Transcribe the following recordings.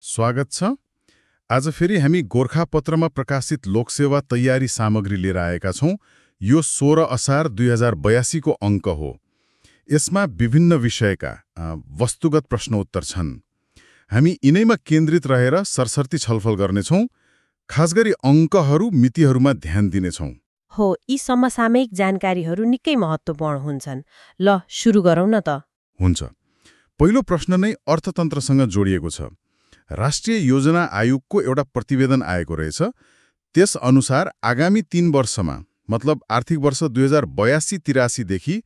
स्वागत छ। आज फेरि हामी गोरखापत्रमा प्रकाशित लोकसेवा तयारी सामग्री लिएर आएका छौं। यो 16 असार 2082 को अङ्क हो। यसमा विभिन्न विषयका वस्तुगत प्रश्नोत्तर छन्। हामी यिनैमा केन्द्रित रहेर सरसर्ती छलफल गर्नेछौं। खास गरी अङ्कहरू मितिहरूमा ध्यान दिनेछौं। हो, यी समसामयिक जानकारीहरू निकै महत्त्वपूर्ण हुन्छन्। ल, सुरु गरौँ न त। हुन्छ। पहिलो प्रश्न नै अर्थतन्त्रसँग जोडिएको छ। राष्ट्रिय योजना आयोगको एउटा प्रतिवेदन आएको रहेछ। त्यस अनुसार आगामी 3 वर्षमा, मतलब आर्थिक वर्ष 2082-83 देखि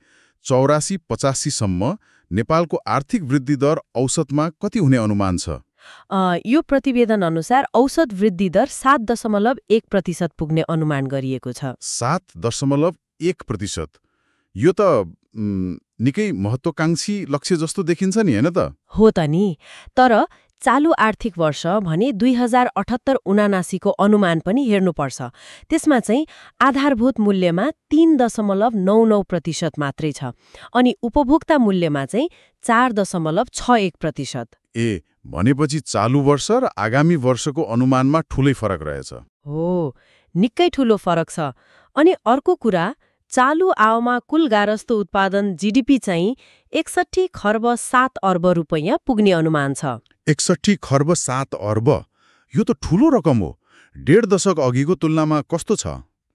84-85 सम्म नेपालको आर्थिक वृद्धि दर औसतमा कति हुने अनुमान छ? यो प्रतिवेदन अनुसार औसत वृद्धि दर 7.1% पुग्ने अनुमान गरिएको छ। 7.1%? यो त निकै महत्त्वकांक्षी लक्ष्य जस्तो देखिन्छ नि, हैन त? हो त नि, तर चालु आर्थिक वर्ष भने 2078-79 को अनुमान पनि हेर्नुपर्छ। त्यसमा चाहिँ आधारभूत मूल्यमा 3.99% मात्रै छ अनि उपभोक्ता मूल्यमा चाहिँ 4.61%। ए, भनेपछि चालु वर्ष र आगामी वर्षको अनुमानमा ठूलै फरक रहेछ। हो, निकै ठूलो फरक छ। अनि अर्को कुरा, चालु आवमा कुल गारस्थ उत्पादन जीडीपी चाहिँ 61 खर्ब 7 अर्ब रुपैयाँ पुग्ने अनुमान छ। 61 खर्ब 7 अर्ब? यो त ठूलो रकम हो। 1.5 दशक अघिको तुलनामा कस्तो छ?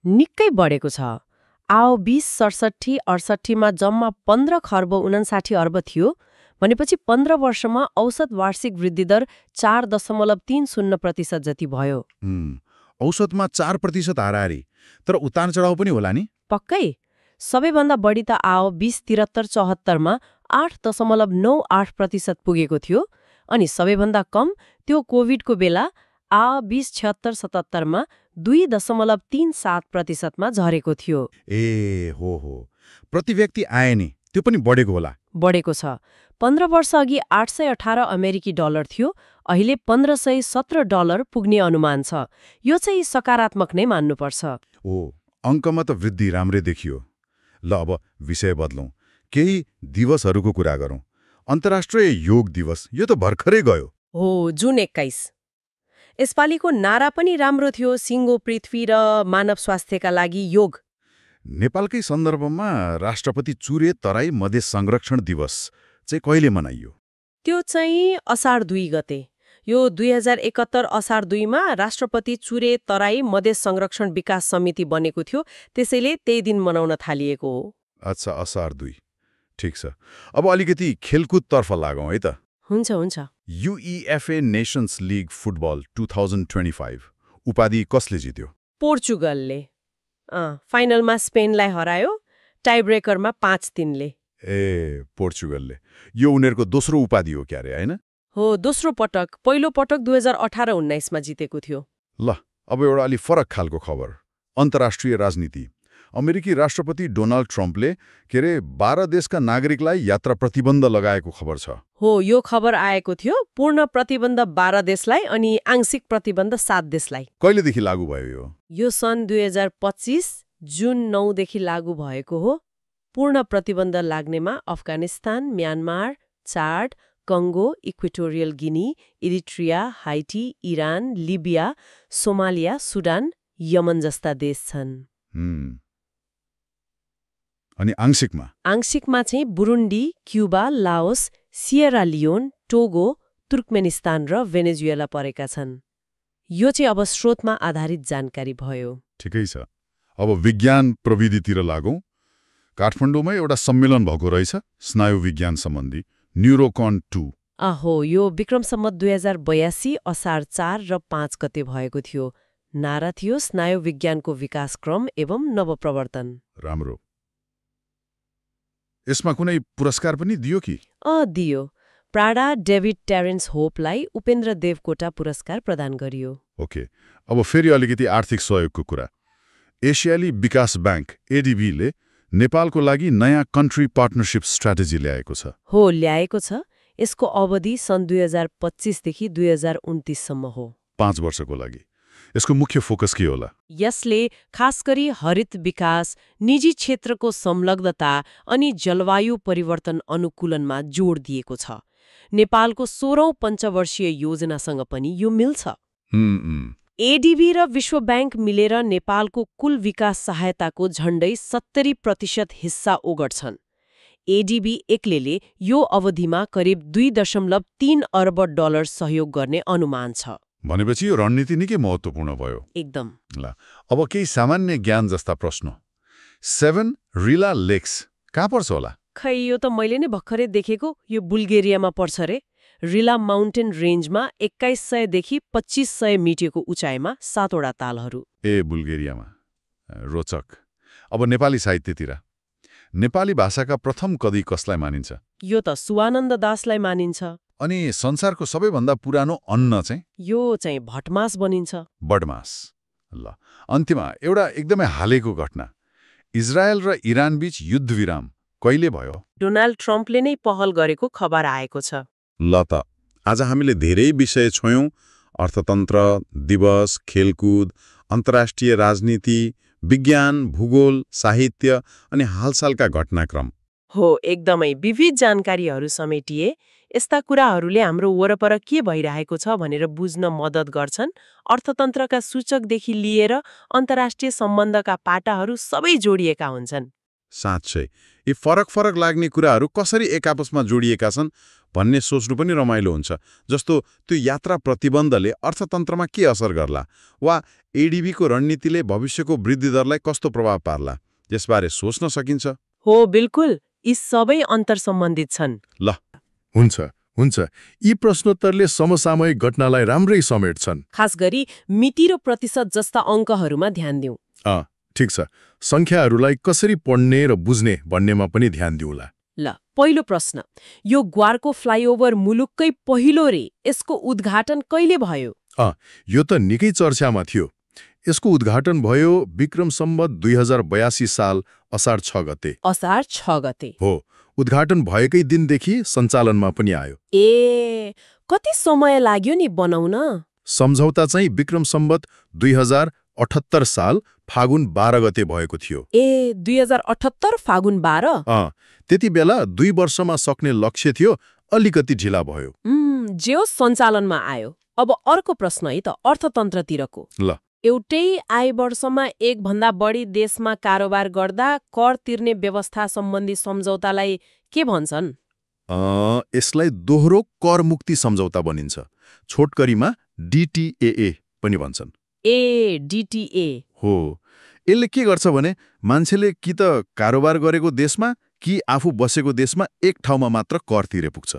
निकै बढेको छ। आव 2067-68 मा जम्मा 15 खर्ब 59 अर्ब थियो। भनेपछि 15 वर्षमा औसत वार्षिक वृद्धि दर 4.30% जति भयो। औसतमा 4% हाराहारी। तर उतार चढाउ पनि होला नि? पक्कै। सबैभन्दा बढी त आव 2073-74 मा 8.98% पुगेको थियो अनि सबैभन्दा कम त्यो कोभिडको बेला आव 2076-77 मा 2.37% मा झरेको थियो। ए हो, प्रति व्यक्ति आए नि त्यो पनि बढेको होला? बढेको छ। 15 वर्ष अघि 818 अमेरिकी डलर थियो, अहिले 1517 डलर पुग्ने अनुमान छ। यो चाहिँ सकारात्मक नै मान्नुपर्छ। ओ, अङ्कमा त वृद्धि राम्रै देखियो। ल, अब विषय बदलौँ। केही दिवसहरूको कुरा गरौँ। अन्तर्राष्ट्रिय योग दिवस, यो त भर्खरै गयो। हो, जुन 21। यसपालिको नारा पनि राम्रो थियो, सिङ्गो पृथ्वी र मानव स्वास्थ्यका लागि योग। नेपालकै सन्दर्भमा राष्ट्रपति चुरे तराई मधेस संरक्षण दिवस चाहिँ कहिले मनाइयो? त्यो चाहिँ असार 2 गते। यो 2071 असार 2 मा राष्ट्रपति चुरे तराई मधेस संरक्षण विकास समिति बनेको थियो, त्यसैले त्यही दिन मनाउन थालिएको हो। अच्छा, असार 2, ठिक छ। अब अलिकति खेलकुदतर्फ लागौँ है त। हुन्छ। UEFA नेसन्स लिग फुटबल 2025 उपाधि कसले जित्यो? पोर्चुगलले। फाइनलमा स्पेनलाई हरायो, टाइब्रेकरमा 5-3 ले। ए, पोर्चुगलले। यो उनीहरूको दोस्रो उपाधि हो क्यारे, हैन? हो, दोस्रो पटक। पहिलो पटक 2018-19 मा जितेको थियो। ल, अब एउटा अलि फरक खालको खबर। अन्तर्राष्ट्रिय राजनीति। अमेरिकी राष्ट्रपति डोनाल्ड ट्रम्पले 12 देशका नागरिकलाई यात्रा प्रतिबन्ध लगाएको खबर छ। हो, यो खबर आएको थियो। पूर्ण प्रतिबन्ध 12 देशलाई अनि आंशिक प्रतिबन्ध 7 देशलाई। कहिलेदेखि लागू भयो यो सन् 2025 जुन 9 देखि लागू भएको हो। पूर्ण प्रतिबन्ध लाग्नेमा Afghanistan, Myanmar, Chad, Congo, Equatorial Guinea, Eritrea, Haiti, Iran, Libya, Somalia, Sudan, Yemen जस्ता देश छन्। अनि आंशिकमा चाहिँ Burundi, Cuba, Laos, Sierra Leone, Togo, Turkmenistan र भेनेजुएला परेका छन्। यो चाहिँ अब स्रोतमा आधारित जानकारी भयो। ठिकै छ। अब विज्ञान प्रविधितिर लागौँ। काठमाडौँमा एउटा सम्मेलन भएको रहेछ स्नायु विज्ञान सम्बन्धी, न्युरोकन 2। हो, यो विक्रम सम्वत 2082 असार 4 र 5 गते भएको थियो। नारा थियो स्नायु विज्ञानको विकासक्रम एवं नवप्रवर्तन। राम्रो। यसमा कुनै पुरस्कार पनि दियो कि? दियो। प्राडा डेभिड टेरेन्स होपलाई उपेन्द्र देवकोटा पुरस्कार प्रदान गरियो। ओके, अब फेरि अलिकति आर्थिक सहयोगको कुरा। एसियाली विकास ब्याङ्क एडीबीले नेपालको लागि नयाँ कन्ट्री पार्टनरशिप स्ट्र्याटेजी ल्याएको छ। हो, ल्याएको छ। यसको अवधि सन् 2025 देखि 2029 सम्म हो। 5 वर्षको लागि। यसको मुख्य फोकस के होला? यसले खास गरी हरित विकास, निजी क्षेत्रको संलग्नता अनि जलवायु परिवर्तन अनुकूलनमा जोड दिएको छ। नेपालको 16औं पञ्चवर्षीय योजनासँग पनि यो मिल्छ। एडीबी र विश्व बैंक मिलेर नेपालको कुल विकास सहायताको झण्डै 70% हिस्सा ओगट्छन्। एडीबी एक्लैले यो अवधिमा करिब 2.3 अर्ब डलर सहयोग गर्ने अनुमान छ। भनेपछि यो रणनीति निकै महत्त्वपूर्ण भयो। एकदम। ल अब केही सामान्य ज्ञान जस्ता प्रश्न। 7 रिला लेक्स कहाँ पर्छ होला? खै यो त मैले नै भर्खरै देखेको। यो बुल्गेरियामा पर्छ रे। रिला माउन्टेन रेन्जमा 2100 देखि 2500 मिटरको उचाइमा 7वटा तालहरू। ए बुल्गेरियामा, रोचक। अब नेपाली साहित्यतिर नेपाली भाषाका प्रथम कवि कसलाई मानिन्छ? यो त सुवानन्द दासलाई मानिन्छ। अनि संसारको सबैभन्दा पुरानो अन्न चाहिँ? यो चाहिँ भटमास बनिन्छ। बडमास। ल अन्त्यमा एउटा एकदमै हालैको घटना, इजरायल र इरान बीच युद्ध विराम कहिले भयो? डोनाल्ड ट्रम्पले नै पहल गरेको खबर आएको छ। ल त आज हामीले धेरै विषय छोयौं। अर्थतन्त्र, दिवस, खेलकुद, अन्तर्राष्ट्रिय राजनीति, विज्ञान, भूगोल, साहित्य अनि हालसालका घटनाक्रम। हो, एकदमै विविध जानकारीहरू समेटिए। यस्ता कुराहरूले हाम्रो वरपर के भइरहेको छ भनेर बुझ्न मद्दत गर्छन्। अर्थतन्त्रका सूचकदेखि लिएर अन्तर्राष्ट्रिय सम्बन्धका पाटाहरू सबै जोडिएका हुन्छन्। साँच्चै यी फरक लाग्ने कुराहरू कसरी एक आपसमा जोडिएका छन् भन्ने सोच्नु पनि रमाइलो हुन्छ। जस्तो त्यो यात्रा प्रतिबन्धले अर्थतन्त्रमा के असर गर्ला, वा एडीबीको रणनीतिले भविष्यको वृद्धि दरलाई कस्तो प्रभाव पार्ला, यसबारे सोच्न सकिन्छ। हो, बिल्कुल। यी सबै अन्तर्सम्बन्धित छन्। ल हुन्छ। यी प्रश्नोत्तरले समसामयिक घटनालाई राम्रै समेट्छन्। खास गरी मिति र प्रतिशत जस्ता अङ्कहरूमा ध्यान दिउँ। ठिक छ। सङ्ख्याहरूलाई कसरी पढ्ने र बुझ्ने भन्नेमा पनि ध्यान दिउँला। ल, पहिलो प्रश्न, यो ग्वारको फ्लाइओभर मुलुककै पहिलो रे, यसको उद्घाटन कहिले भयो? यो त निकै चर्चामा थियो। यसको उद्घाटन भयो विक्रम सम्वत 2082 साल असार 6 गते। असार 6 गते हो। उद्घाटन भएकै दिनदेखि सञ्चालनमा पनि आयो। ए, कति समय लाग्यो नि बनाउन? सम्झौता चाहिँ विक्रम सम्वत 2078 साल फागुन 12 गते भएको थियो। ए, 2078 फागुन 12? त्यति बेला 2 वर्षमा सक्ने लक्ष्य थियो, अलिकति ढिला भयो। जे सञ्चालनमा आयो। अब अर्को प्रश्न है त, अर्थतन्त्रतिरको। ल, एउटै आय वर्षमा एक भन्दा बढी देशमा कारोबार गर्दा कर तिर्ने व्यवस्था सम्बन्धी सम्झौतालाई के भन्छन्? यसलाई दोहोरो कर मुक्ति सम्झौता भनिन्छ। छोटकरीमा DTAA पनि भन्छन्। ए, DTA हो। यसले के गर्छ भने मान्छेले कि त कारोबार गरेको देशमा कि आफू बसेको देशमा एक ठाउँमा मात्र कर तिरे पुग्छ।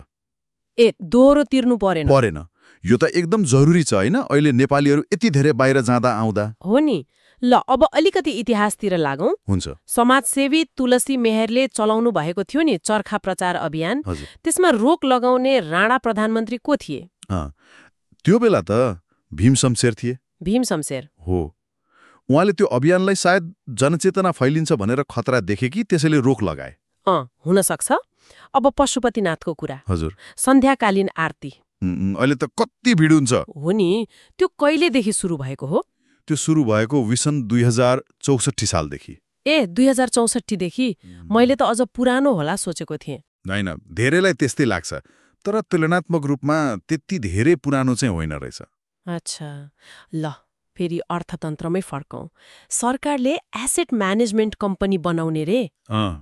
ए, दोहोरो तिर्नु परेन। यो त एकदम जरुरी छ हैन, अहिले नेपालीहरू यति धेरै बाहिर जाँदा आउँदा। हो नि। ल, अब अलिकति इतिहासतिर लागौं। हुन्छ। समाजसेवी तुलसी मेहरले चलाउनु भएको थियो नि चरखा प्रचार अभियान। त्यसमा रोक लगाउने राणा प्रधानमन्त्री को थिए? त्यो बेला त भीम शमशेर थिए। भीम शमशेर हो। उहाँले त्यो अभियानलाई सायद जनचेतना फैलिन्छ भनेर खतरा देखे कि त्यसैले रोक लगाए। हुन सक्छ। अब पशुपतिनाथको कुरा। हजुर। सन्ध्याकालीन आरती अहिले त कति भिड हुन्छ। हो नि। त्यो कहिलेदेखि सुरु भएको हो? त्यो सुरु भएको विसन 2064 सालदेखि। ए, 2064 देखि? मैले त अझ पुरानो होला सोचेको थिएँ। हैन, धेरैलाई त्यस्तै लाग्छ, तर तुलनात्मक रूपमा त्यति धेरै पुरानो चाहिँ होइन रहेछ। अच्छा। ल, फेरि अर्थतन्त्रमै फर्कौं। सरकारले एसेट म्यानेजमेन्ट कम्पनी बनाउने रे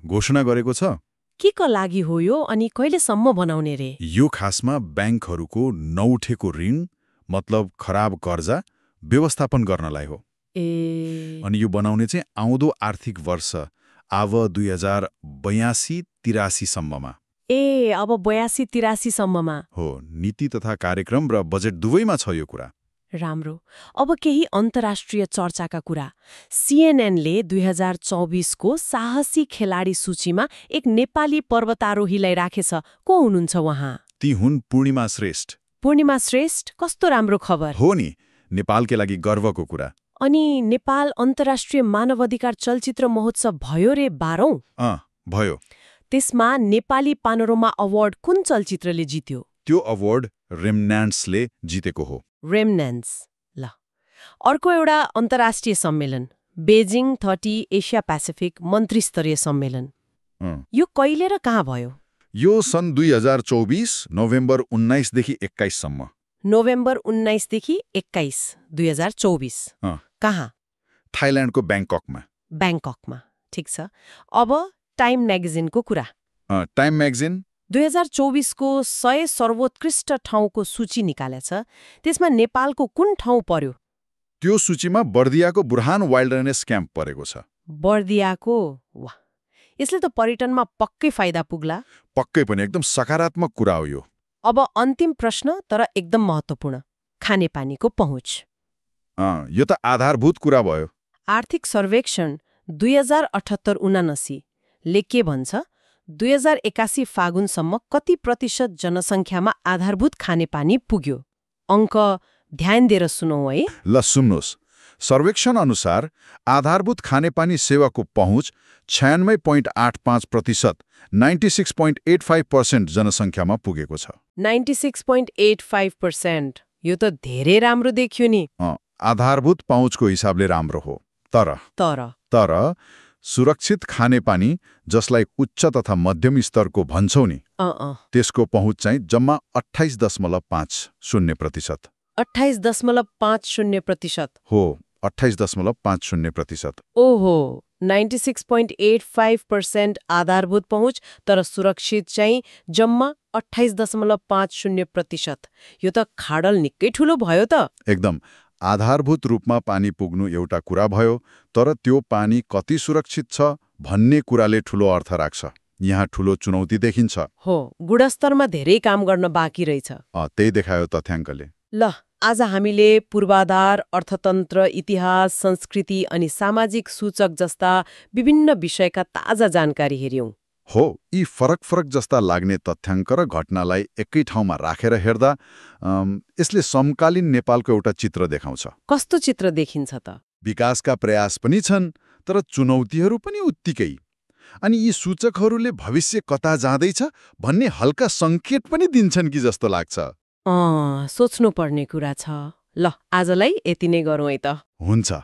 घोषणा गरेको छ। के को लागि हो यो, अनि कहिलेसम्म बनाउने रे? यो खासमा ब्याङ्कहरूको नउठेको ऋण, मतलब खराब कर्जा व्यवस्थापन गर्नलाई हो। ए, अनि यो बनाउने चाहिँ आउँदो आर्थिक वर्ष आव 2082-83 सम्ममा। ए, अब 82-83 सम्ममा हो। नीति तथा कार्यक्रम र बजेट दुवैमा छ यो कुरा। राम्रो। अब केही अन्तर्राष्ट्रिय चर्चाका कुरा। सीएनएनले 2024 को साहसी खेलाडी सूचीमा एक नेपाली पर्वतारोहीलाई राखेछ। को हुनुहुन्छ उहाँ? ती हुन् पूर्णिमा श्रेष्ठ। पूर्णिमा श्रेष्ठ? कस्तो राम्रो खबर हो नि, नेपालकै लागि गर्वको कुरा। अनि नेपाल अन्तर्राष्ट्रिय मानवाधिकार चलचित्र महोत्सव भयो रे 12औं? भयो। त्यसमा नेपाली पानोरमा अवार्ड कुन चलचित्रले जित्यो? त्यो अवार्ड रेमन्यान्ट्सले जितेको हो। रेमन्यान्ट्स। ल, अर्को एउटा अन्तर्राष्ट्रिय सम्मेलन, बेजिङ 30 एसिया पेसिफिक मन्त्रीस्तरीय सम्मेलन। यो कहिले र कहाँ भयो? यो सन् 2024 नोभेम्बर 19देखि 21सम्म। नोभेम्बर 19देखि 21, 2024। अँ। कहाँ? थाइल्याण्डको ब्याङ्ककमा। ब्याङ्ककमा। ठिक छ। अब टाइम म्यागजिनको कुरा। टाइम म्यागजिन 2024 को 100 सर्वोत्कृष्ट ठाउँको सूची निकालेछ। त्यसमा नेपालको कुन ठाउँ पर्यो? त्यो सूचीमा बर्दियाको बुरहान वाइल्डरनेस क्याम्प परेको छ। बर्दियाको? वाह, यसले त पर्यटनमा पक्कै फाइदा पुग्ला। पक्कै पनि एकदम सकारात्मक कुरा हो यो। अब अन्तिम प्रश्न, तर एकदम महत्त्वपूर्ण। खानेपानीको पहुँच। यो त आधारभूत कुरा भयो। आर्थिक सर्वेक्षण 2078-79 ले के भन्छ? 2081 फागुनसम्म कति प्रतिशत जनसङ्ख्यामा आधारभूत खानेपानी पुग्यो? अङ्क ध्यान दिएर सुनौ है। ल सुन्नुहोस्, सर्वेक्षण अनुसार आधारभूत खानेपानी सेवाको पहुँच 96.85%, 96.85% जनसङ्ख्यामा पुगेको छ। 96.85%, यो त धेरै राम्रो देखियो नि। आधारभूत पहुँचको हिसाबले राम्रो हो। तर सुरक्षित खानेपानी, जसलाई उच्च तथा मध्यम स्तरको भन्छौ नि, त्यसको पहुँच चाहिँ जम्मा 28.50%। 28.50% हो, 28.50%। ओहो, 96.85% आधारभूत पहुँच, तर सुरक्षित चाहिँ जम्मा 28.50%। यो त खाडल निकै ठुलो भयो त। एकदम। आधारभूत रूपमा पानी पुग्नु एउटा कुरा भयो, तर त्यो पानी कति सुरक्षित छ भन्ने कुराले ठुलो अर्थ राख्छ। यहाँ ठुलो चुनौती देखिन्छ। हो, गुणस्तरमा धेरै काम गर्न बाँकी रहेछ। त्यही देखायो तथ्याङ्कले। ल, आज हामीले पूर्वाधार, अर्थतन्त्र, इतिहास, संस्कृति अनि सामाजिक सूचक जस्ता विभिन्न विषयका ताजा जानकारी हेर्यौं। हो, यी फरक जस्ता लाग्ने तथ्याङ्क र घटनालाई एकै ठाउँमा राखेर हेर्दा यसले समकालीन नेपालको एउटा चित्र देखाउँछ। कस्तो चित्र देखिन्छ त? विकासका प्रयास पनि छन्, तर चुनौतीहरू पनि उत्तिकै। अनि यी सूचकहरूले भविष्य कता जाँदैछ भन्ने हल्का सङ्केत पनि दिन्छन् कि जस्तो लाग्छ। सोच्नुपर्ने कुरा छ। ल, आजलाई यति नै गरौँ है त। हुन्छ।